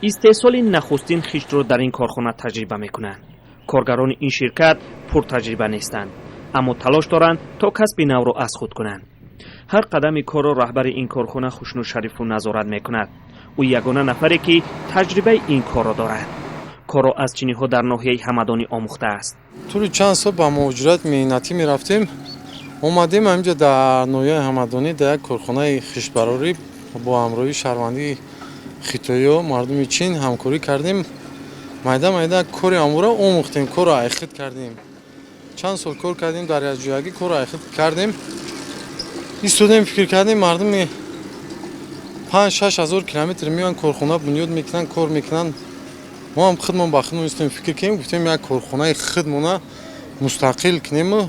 Истеҳсоли нахустин хиштро дар ин корхона таҷриба мекунанд. Коргарони ин ширкат пуртаҷриба нестанд, аммо талош доранд, то касби навро аз худ кунанд. Ҳар қадами корро раҳбари ин корхона Хушнуд Шарифов назорат мекунад. Ӯ ягона нафаре, ки таҷрибаи ин корро дорад, корро аз чиниҳо дар ноҳияи Ҳамадонӣ омӯхтааст. Тӯли чанд сол ба муҳоҷират меҳнатӣ мерафтем. Омадем ҳаминҷа, дар ноҳияи Ҳамадонӣ, дар як корхонаи хиштбарорӣ бо ҳамроҳии шаҳрвандии хитоиё, мардуми Чин ҳамкорӣ кардем. Майда майда кори ҳамвора омӯхтем, корро аз худ кардем. Чанд сол кор кардем дар якҷоягӣ, корро аз худ кардем. Истодем, фикр кардем: мардуми 5-6 ҳазор километр меоянд, корхона бунёд мекунанд, кор мекунанд. Мо ҳам худмон ба худмон истодем, фикр кардем, гуфтем, як корхонаи худмона мустақил кунему.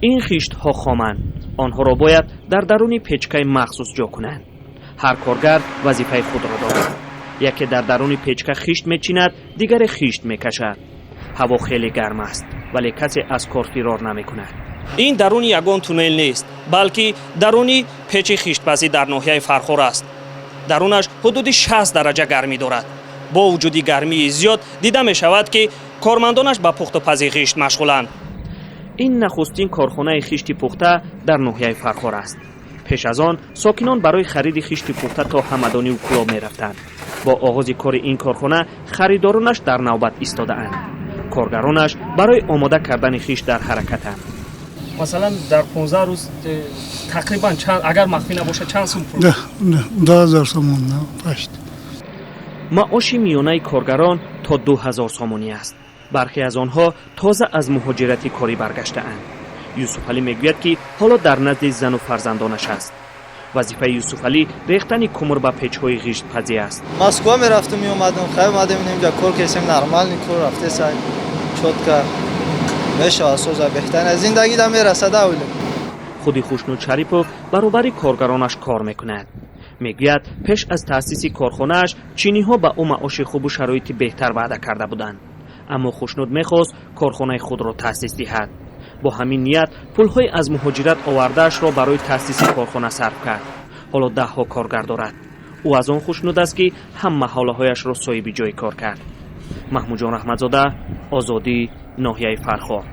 Ин хиштҳо хоманд. Онҳоро бояд дар даруни печкаи махсус ҷо кунанд. Ҳар коргар вазифаи худро дорад. Яке дар даруни печка хишт мечинад, дигаре хишт мекашад. Ҳаво хеле гарм аст, вале касе аз кор фирор намекунад. Ин даруни ягон туннел нест, балки даруни печи хиштпазӣ дар ноҳияи Фархор аст. Дарунаш ҳудуди 60 дараҷа гармӣ дорад. Бо вуҷуди гармии зиёд, дида мешавад, ки кормандонаш ба пухтупази хишт машғуланд. Ин нахустин корхонаи хишти пухта дар ноҳияи Фархор аст. Пеш аз он сокинон барои хариди хишти пухта то Ҳамадониву Кӯлоб мерафтанд. Бо оғози кори ин корхона харидоронаш дар навбат истодаанд. Коргаронаш барои омода кардани хишт дар ҳаракатанд. Масалан, дар 15 рӯз тақрибан чанд, агар махфӣ набошад, чанд сум пул? 10 000 сомон пашт. Маоши миёнаи коргарон то 2000 сомонӣ аст. Бархе аз онҳо тоза аз муҳоҷирати корӣ баргаштаанд. Юсуфалӣ мегӯяд, ки ҳоло дар назди зану фарзандонаш аст. Вазифаи Юсуфалӣ рехтани кумур ба печҳои ғиштпазӣ аст. Москва мерафтум, меомадум. Хай, омадем, инҷа кор кесем, нормальный кор рафтесай, чётко мешавад, соза, беҳтарин аз зиндагӣ да мерасад авле. Худи Хушнуд Шарипов баробари коргаронаш кор мекунад. Мегӯяд, пеш аз таъсиси корхонааш чиниҳо ба ӯ маоши хубу шароити беҳтар ваъда карда буданд, аммо Хушнуд мехост корхонаи худро таъсис диҳад. Бо ҳамин ният пулҳои аз муҳоҷират овардаашро барои таъсиси корхона сарф кард. Ҳоло даҳҳо коргар дорад. Ӯ аз он хушнуд аст, ки ҳам маҳаллаҳояшро соҳиби ҷои кор кард. Маҳмудҷон Раҳматзода, Озодӣ, ноҳияи Фархор.